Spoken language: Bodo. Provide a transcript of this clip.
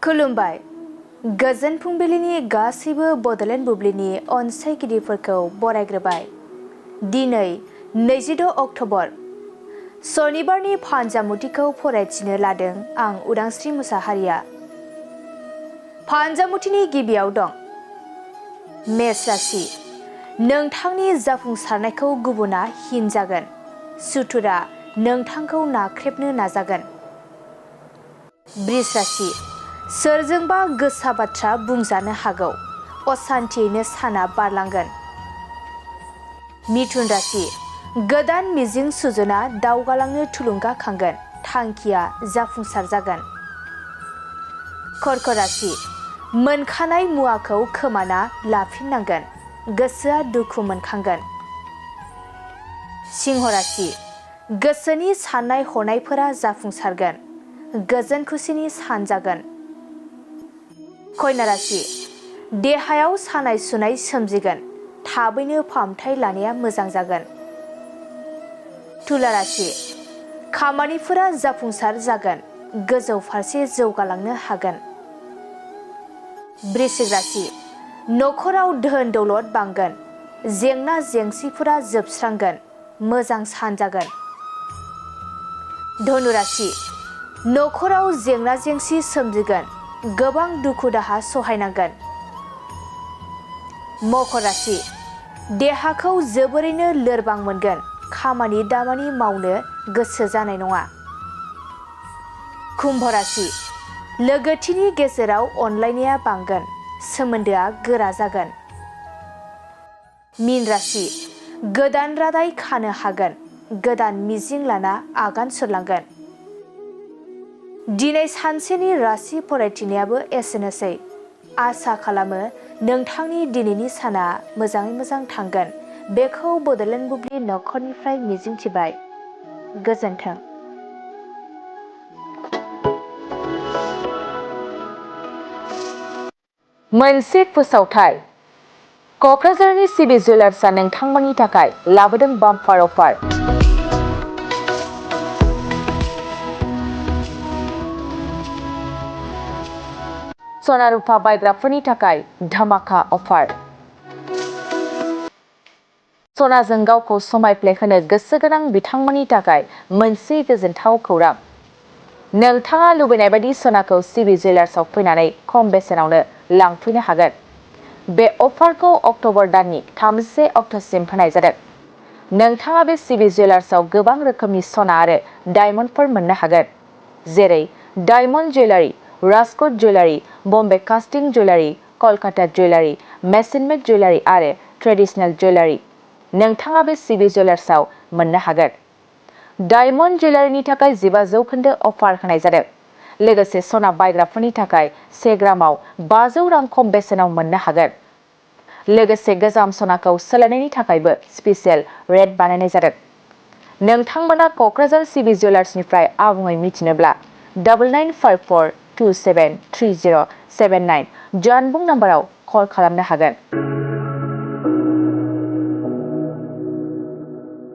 खुलुमबाय गोजोन फुंबिलिनि गासैबो बडलेण्ड बुब्लिनि अनसायगिरिफोरखौ बरायग्रोबाय। दिनै 22 अक्ट'बर शनिबारनि फानजामुथिखौ फरायथिनो लादों आं उदांस्रि मुसाहारिया। फानजामुथिनि गिबियाव दं मेष राशि। नोंथांनि जाफुंसारनायखौ गुबुना हिनजागोन। सुथुरा नोंथांखौ नाख्रेबनो नाजागोन। बृष राशि। सोरजोंबा गोसा बाथ्रा बुंजानो हागौ। असान्थियैनो साना बारलांगोन। मिथुन राशि। गोदान मिजिं सुजुना दावगालांनो थुलुंगाखांगोन। थांखिया जाफुंसार जागोन। कर्क राशि। मोनखानाय मुवाखौ खोमाना लाफिननांगोन। गोसोआ दुखु मोनखांगोन। सिंह राशि। गोसोनि साननाय हनायफोरा जाफुंसारगोन। गोजोन खुसिनि सान जागोन। कन्या राशि। देहायाव सानाय सुनाय सोमजिगोन। थाबैनो फाहामथाय लानाया मोजां जागोन। तुला राशि। खामानिफोरा जाफुंसार जागोन। गोजौ फारसे जौगालांनो हागोन। वृश्चिक राशि। नखराव धोन दौलत बांगोन। जेंना जेंसिफोरा जोबस्रांगोन। मोजां सान जागोन। धनु राशि। नखराव जेंना जेंसि सोमजिगोन। गोबां दुखु दाहा सहायनांगोन। मकर राशि। देहाखौ जोबोरैनो लोरबां मोनगोन। खामानि दामानि मावनो गोसो जानाय नङा। कुम्भ राशि। लोगोथिनि गेजेराव अनलायनाया बांगोन। सोमोन्दोआ गोरा जागोन। मीन राशि। गोदान रादाय खानो हागोन। गोदान मिजिं लाना आगान सुरलांगोन। दिनै सानसेनि राशि फरायथिनायाबो एसेनोसै। आसा खालामो नोंथांनि दिनैनि साना मोजाङै मोजां थांगोन। बेखौ बडलेण्ड बुब्लि नखरनिफ्राय मिजिंथिबाय। गोजोन्थों। मोनसे फोसावथाय। क'क्राझारनि सिबि जुवेलार्सआ नोंथांमोननि थाखाय लाबोदों बाम्पार अफार। सना रुफा बायग्राफोरनि थाखाय धामाका अफार। सनाजों गावखौ समायफ्लेहोनो गोसो गोनां बिथांमोननि थाखाय मोनसे गोजोनथाव खौरां। नोंथाङा लुबैनाय बायदि सनाखौ सिबि जुवेलार्सआव फैनानै खम बेसेनावनो लांफैनो हागोन। बे अफारखौ अक्ट'बर दाननि 31 अक्ट'सिम होनाय जादों। नोंथाङा बे सिबि जुवेलार्सआव गोबां रोखोमनि सना आरो डायमन्डफोर मोननो हागोन। जेरै diamond jewellery, Rajkot jewellery, Bombay कास्टिं जुवेलारि, कलकाता जुवेलारि, मेसिन मेड जुवेलारि आरो ट्रेडिशनेल जुवेलारि नोंथाङा बे सिबि जुवेलार्सआव मोननो हागोन। डायमन्ड जुवेलारिनि थाखाय 15% अफार होनाय जादों। लोगोसे सना बायग्राफोरनि थाखाय 1 ग्रामाव 500 रां खम बेसेनाव मोननो हागोन। लोगोसे गोजाम सनाखौ सोलायनायनि थाखायबो स्पेसियेल रेट बानायनाय जादों। नोंथांमोना क'क्राझार सिबि जुवेलार्सनिफ्राय आबुङै मिथिनोब्ला 9954273079 जानबुं नाम्बाराव कल खालामनो हागोन।